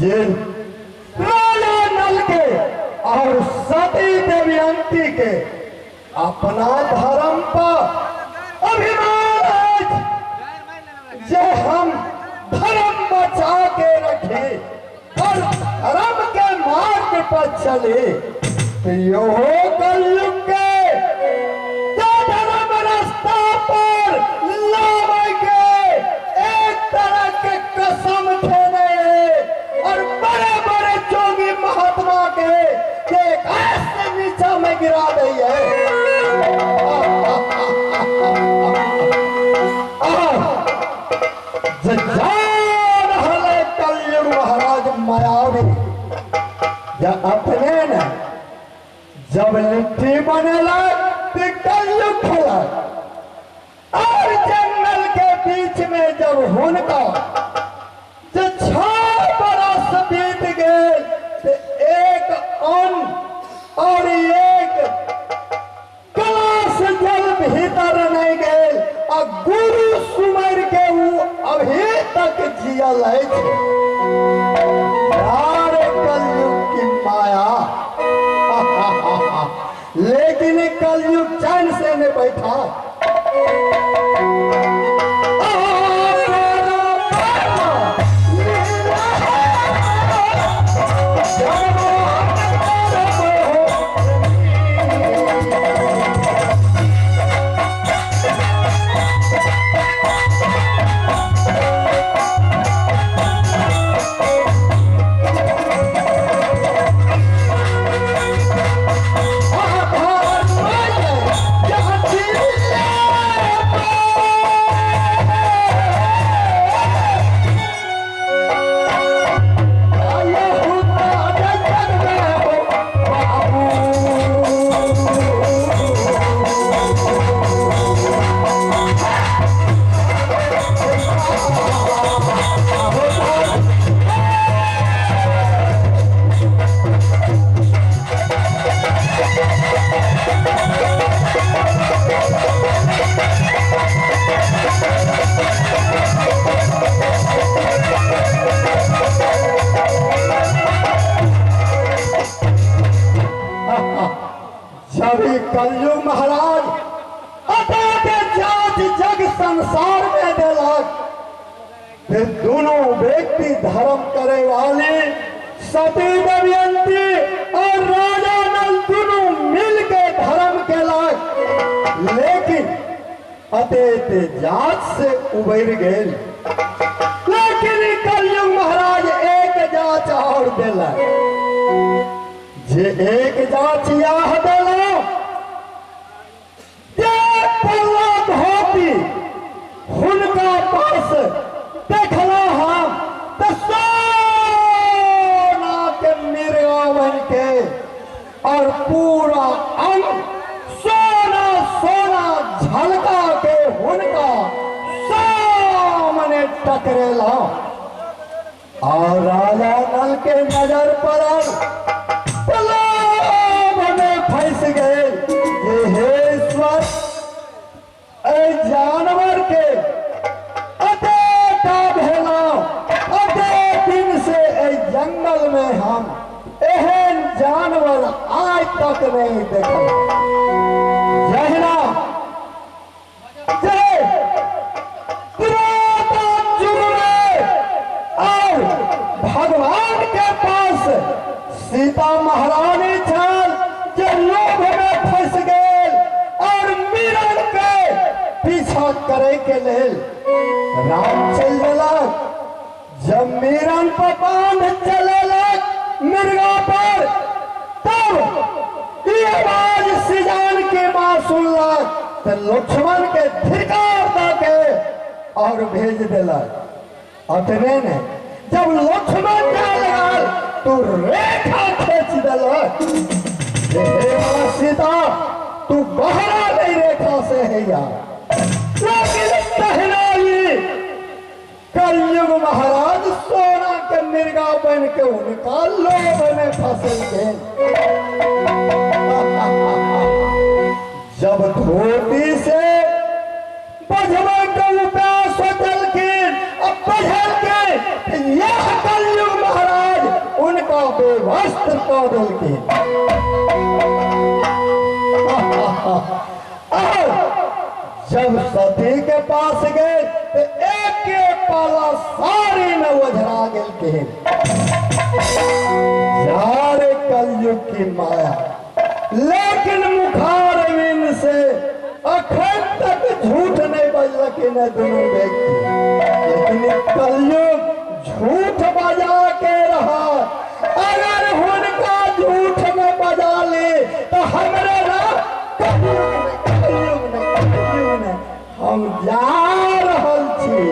जे राजा नल के और सती दमयंती के अपना धर्म पर अभिमान अछि जे हम धर्म बचा के रखे और धर्म के मार्ग पर चले, तो यो कलयुग के धर्म रास्ता पर लावे के एक तरह के कसम खेने और बड़े बड़े जोगी महात्मा के ऐसे नीचा में गिरा दी है। कलयुग महाराज मायावी या अपने न जब लिट्टी बनेलक तो कलयुग खेलक और जंगल के बीच में जब हुनका 6 बरस बीत गए तो एक अन्न और एक ग्लास जल भीतर नहीं गए और गुरु सुमर के वो अभी तक जियल अछि। कलयुग की माया, लेकिन कलयुग चैन से नहीं बैठा। कलयुग महाराज अतः जात जग संसार में दिलक, फिर दोनों व्यक्ति धर्म करे वाले सती दमयंती और राजा नल दोनों मिल के धर्म केलक, लेकिन अतः जात से उबर गए। लेकिन कलयुग महाराज एक जात और दिलक, जे एक जात यह दिलक धोती हुनका पास देखला हम तो सोना के मिर्गा बन के और पूरा अंग सोना सोना झलका के हुनका सामने टकरेला और राजा नल के नजर पड़ल, लोभ में फंस गए। ये हे ईश्वर, जानवर के अतेटा भेला अते दिन से जंगल में हम एहन जानवर आज तक नहीं देखल। जहिना और भगवान के पास सीता महारानी छल जे लोभ में फंस गए और मिरन के पीछा करे के लेल राम चल दिलक। जब मीरन पर बांध चलेलक मिर्गा पर, तब ये आवाज सिजान के मां सुनलक तो लक्ष्मण के धिकार दे के और भेज दिलक। अतने ने जब लक्ष्मण जा लगल तो रेखा खींच दिलक, हे सीता तू बहरा नहीं रेखा से है यार। लेकिन कलयुग महाराज सोना के मिर्गा बन के उनका लोभ में फसल गए। जब धोती से बजवा के उपाय सोचलखिन अब बजल के यह कलयुग महाराज भस्म कऽ देलखिन। और जब सती के पास गए तो एक एक पाला सारी में ओझरा गेलखिन। सारे कलयुग की माया, लेकिन मुखारविंद से अखन तक झूठ नहीं बजलखिन है दोनों व्यक्ति। लेकिन कलयुग झूठ बजा के रहा। अगर हुनका झूठ में बजा ले तो हमरे ना कलयुग में, कलयुग में, कलयुग में हम जा रहल छी।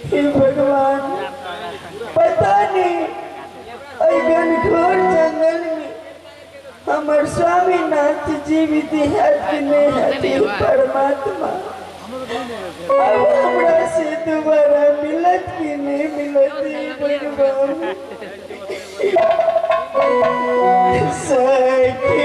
हे भगवान, पता नहीं घनघोर जंगल में हमार स्वामीनाथ जीवित है कि नहीं है। परमात्मा अब हमरा से दोबारा मिलत कि नहीं मिलत। भगवान सखी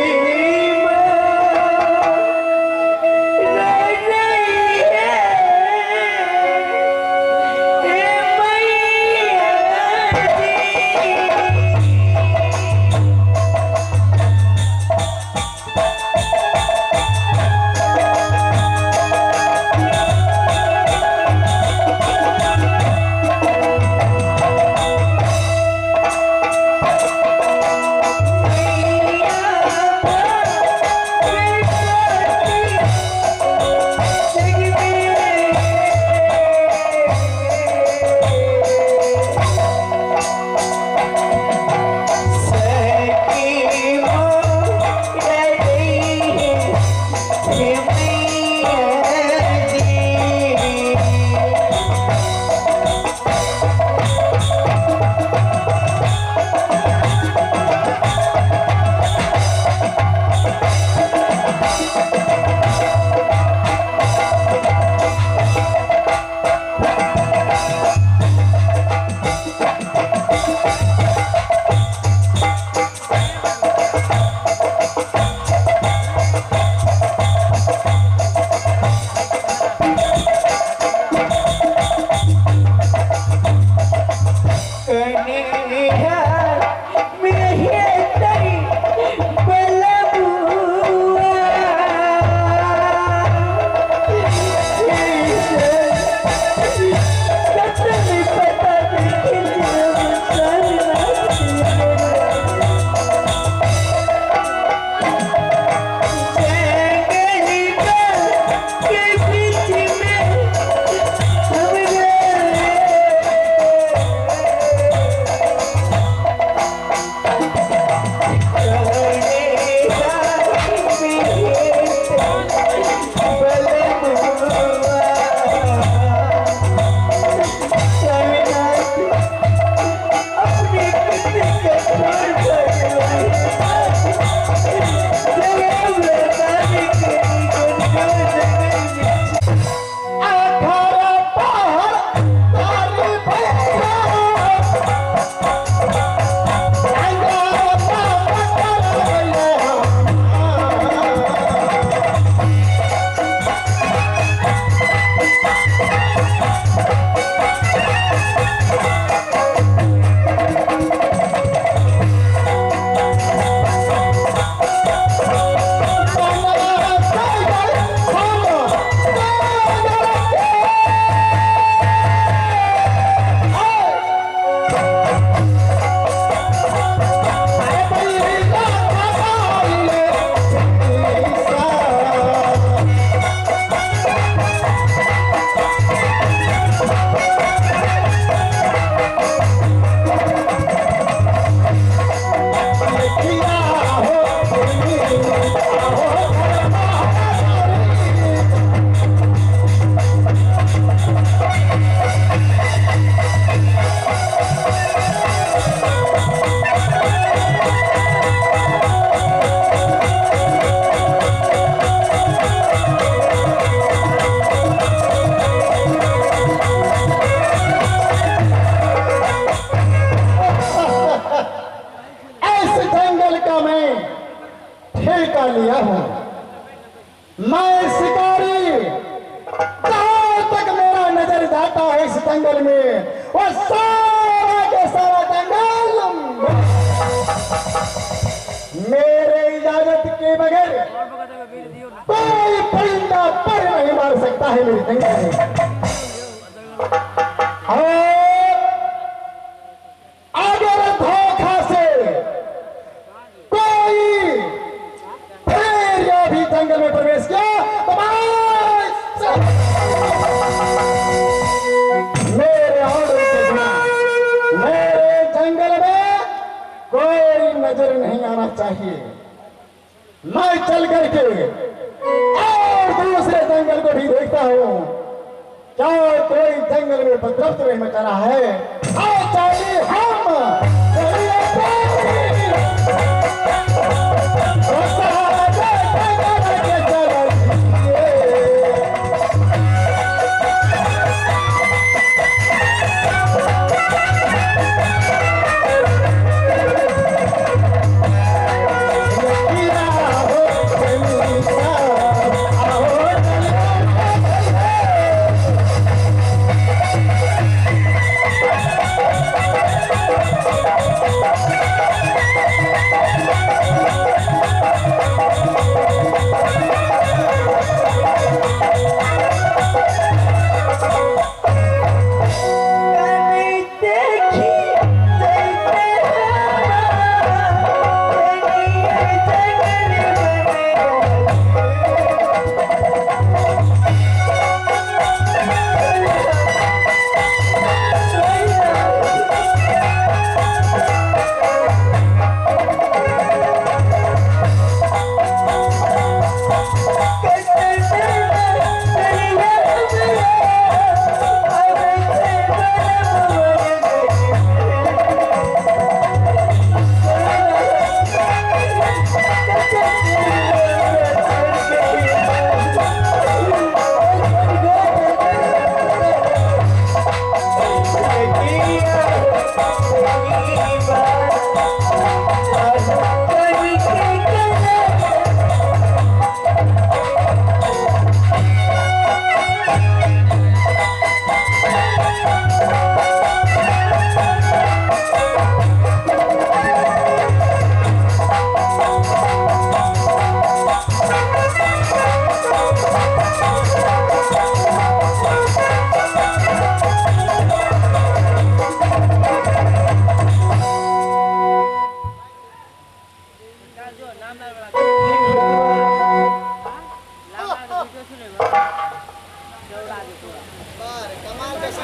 जंगल में वो सारा के सारा जंगल मेरे इजाजत के बगैर कोई परिंदा पर नहीं मार सकता है मेरे जंगल में। और अगर धोखा से कोई फिर यह भी जंगल में प्रवेश किया तो मेरे ऑर्डर के बिना मेरे जंगल में कोई नजर नहीं आना चाहिए। मैं चल करके और दूसरे जंगल को भी देखता हूं, क्या कोई जंगल में उपद्रव तो नहीं मचा रहा है। और चाहिए हम